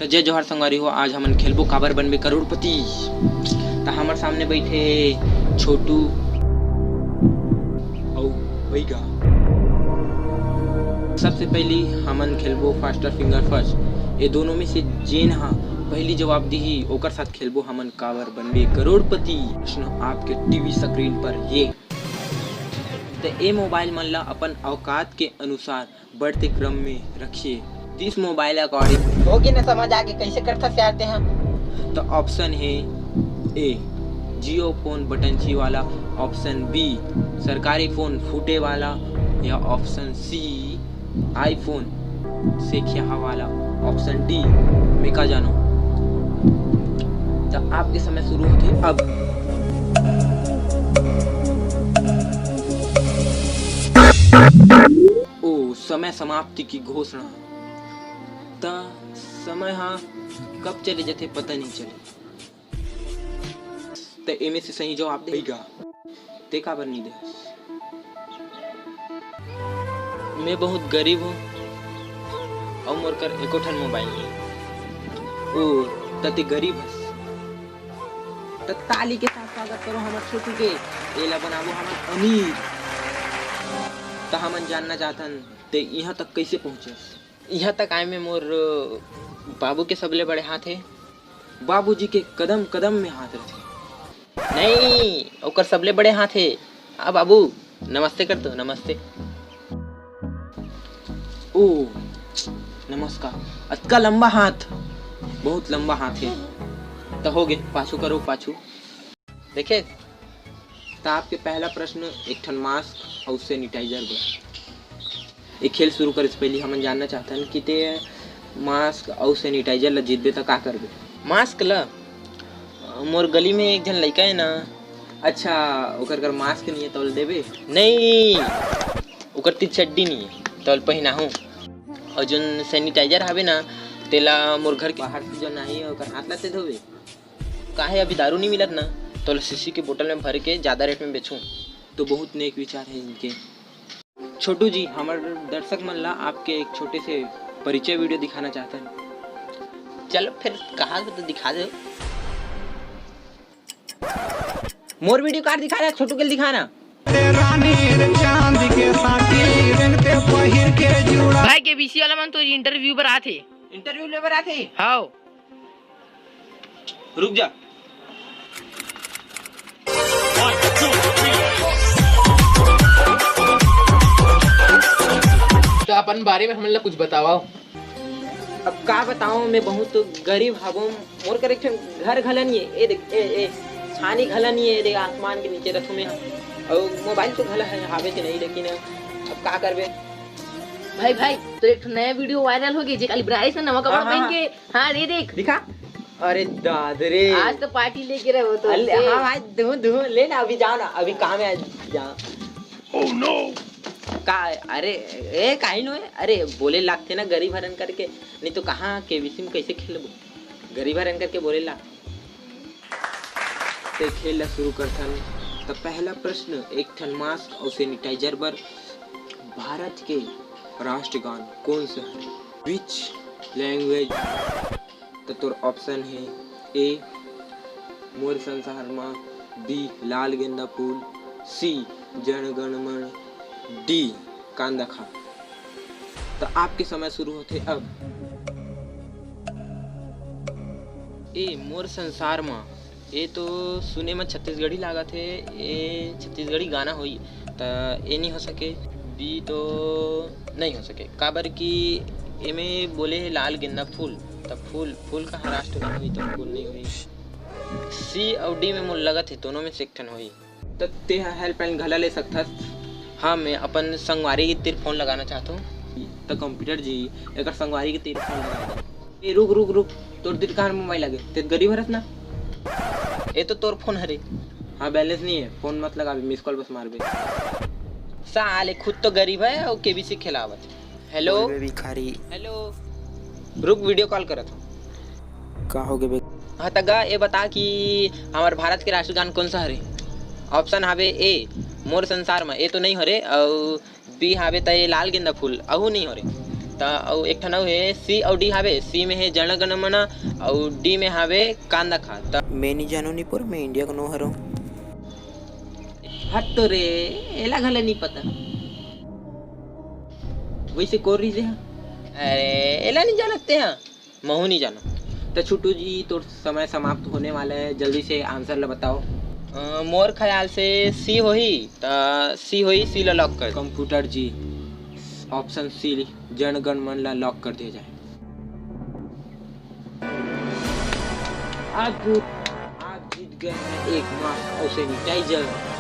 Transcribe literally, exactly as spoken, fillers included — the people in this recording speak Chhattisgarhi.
जय जोहार संगवारी हो, आज हमन खेलबो काबर बनबे करोड़पति। त हमर सामने बैठे हे छोटू अउ बैगा। सबसे पहली हमन खेलबो Faster Finger First। ये दोनों में से जेन हा पहली जवाब दिही, ओकर साथ खेलबो हमन काबर बनबे करोड़पति। प्रश्न आपके टीवी स्क्रीन पर ये। त ए मोबाइल मन ला अपन औकात के अनुसार बढ़ते क्रम में रखिए। This mobile according होगे ना समझ आगे, कैसे करथस यार तेहा? तो ऑप्शन है ए, जियो फोन बटनची वाला, ऑप्शन बी, सरकारी फोन फूटे वाला, या ऑप्शन सी, आईफोन से खियाहा वाला, ऑप्शन डी, मैं का जानो। तो आपके समय शुरू होते अब। ओ, समय समाप्ति की घोषणा। त समय हा कब चले जथे, पता नहीं चले। त एमे से सही जवाब देगा। ते काबर नहीं दे? मैं बहुत गरीब हूँ अउ मोर कर एको ठन मोबाइल नहीं। ओ, त ते गरीब हस। त ताली के साथ स्वागत करो हमर छोटू के। एला बनाबो हमन अमीर। त हमन जानना चाहथन, ते इहाँ तक कैसे पहुँचस? इहाँ तक आए में मोर बाबू के सबले बड़े हाथ हे। बाबूजी के कदम कदम में हाथ रथे। नहीं, ओकर सबले बड़े हाथ हे। आ बाबू, नमस्ते कर तो, नमस्ते। ओ, नमस्कार। अतका लंबा हाथ, बहुत लंबा हाथ हे। त हो गे, पाछू करो, पाछू। देखे, त आपके पहला प्रश्न एक ठन मास्क अउ सैनिटाइजर बर। ये खेल शुरू करे से पहले हमन जानना चाहथन कि ते मास्क अउ सैनिटाइजर ला जीतबे त का करबे? मास्क ला? मोर गली में एक झन लइका हे ना। अच्छा, ओकर कर मास्क नहीं है तो देबे? नहीं, ओकर ती चड्डी नहीं है तो पहिनाहूँ। अउ जोन सैनिटाइजर हवे ना, तेला मोर घर के बाहर से जोन आही, ओकर हाथ ला ते धोबे। काहे अभी दारू नहीं मिलत ना, तो शीशी के बोतल में भर के ज्यादा रेट में बेचूं। तो बहुत नेक विचार है इनके। छोटू जी, हमर दर्शक मन ला आपके एक छोटे से परिचय वीडियो दिखाना चाहते हैं। चलो फिर, कहा तो दिखा दो। मोर वीडियो कार्ड दिखा रहा, छोटू के दिखाना। रानी रे चांद के साथी, रंग ते पहिर के जुड़ा। भाई, केबीसी वाला मन तो इंटरव्यू बर आथे। इंटरव्यू ले बर आथे? हाव। रुक जा। तो अपन बारे में हमन ला कुछ बतावा। अब का बताओ, मैं बहुत गरीब हवों। मोर कर एक ठन घर घला नहीं है। ए देख, ए, ए, छानी घला नहीं है। ए देख, आसमान के नीचे रखूँ मैं। अउ मोबाइल तो घला है, हावे के नहीं, लेकिन अब का करबे? भाई, भाई, तो एक ठो नया वीडियो वायरल हो गई, जे काली ब्राइस ने नवा कपड़ा हाँ, हाँ, पहन हाँ। के, हाँ, ये देख। दिखा। अरे दाद रे। आज तो पार्टी लेके रहो तो अरे, से। हाँ भाई, धू, धू, ले ना, अभी जाओ ना, अभी काम है, जा। Oh no! का, अरे, ए, काहे नो है? अरे, बोले लागथे ना गरीब हरन करके, नहीं तो कहाँ केबीसी में कैसे खेलबो? गरीब हरन करके बोले लागथे। ते खेल ला शुरू करथन। त पहला प्रश्न, एक ठन मास्क अउ सैनिटाइजर बर भारत के राष्ट्रगान कौन सा है? Which language? त तोर ऑप्शन है, ए मोर संसार मा, बी लाल गेंदा फूल, सी जन गण मन, डी कांदा खा। त आपके समय शुरू होथे अब। ए मोर संसार मा, ए तो सुने म छत्तीसगढ़ी लागत हे। ए छत्तीसगढ़ी गाना होई, त ए नहीं हो सके। बी तो नहीं हो सके, काबर कि एमे बोले हे लाल गेंदा फूल, त फूल, फूल कहाँ राष्ट्रगान होई, त फूल नहीं होई। सी अउ डी में मोर लगत हे, दोनों में से एक ठन होई। त तेहा हेल्पलाइन घला ले सकथस। हाँ, मैं अपन संगवारी के तीर फोन लगाना चाहत हूँ। त कंप्यूटर जी, एकर संगवारी के तीर फोन लगा दे। ए, रुक, रुक, रुक, तोर तीर कहाँ मोबाइल लगे? ते गरीब हरस ना? ए तो तोर फोन हरे। हाँ, बैलेंस नहीं है, फोन मत लगाबे, मिस कॉल बस मारबे। साले खुद तो गरीब है अउ केबीसी खेलावत। हेलो। बोल बे भिखारी। हेलो। रुक, वीडियो कॉल करत हूँ। का हो गे बे? हाँ, त गा, ए बता कि हमर भारत के राष्ट्रगान कौन सा हरे? ऑप्शन हावे ए, मोर संसार में, ए तो नहीं हरे, अउ बी हावे त ए लाल गेंदा फूल, अहू नहीं हरे। त अउ एक ठन अउ हे, सी अउ डी हावे। सी में हे जन गण मन, अउ डी में हावे कांदा खा। त मैं नी जानव नी पर मैं इंडिया के नो हरव। हट तो रे, एला घला नी पता। वैसे कोर रीजे हा? अरे, एला नी जानत ते हा? महू नी जानो। त छुट्टू जी, तोर समय समाप्त होने वाला है, जल्दी से आंसर ला बताओ। अ, मोर ख्याल से सी होही, त सी होही, सी ला लॉक कर। कंप्यूटर जी, ऑप्शन सी, जन गण मन ला लॉक कर दिया जाए। आप जीत, आप जीत गए हैं एक मास्क और सैनिटाइजर।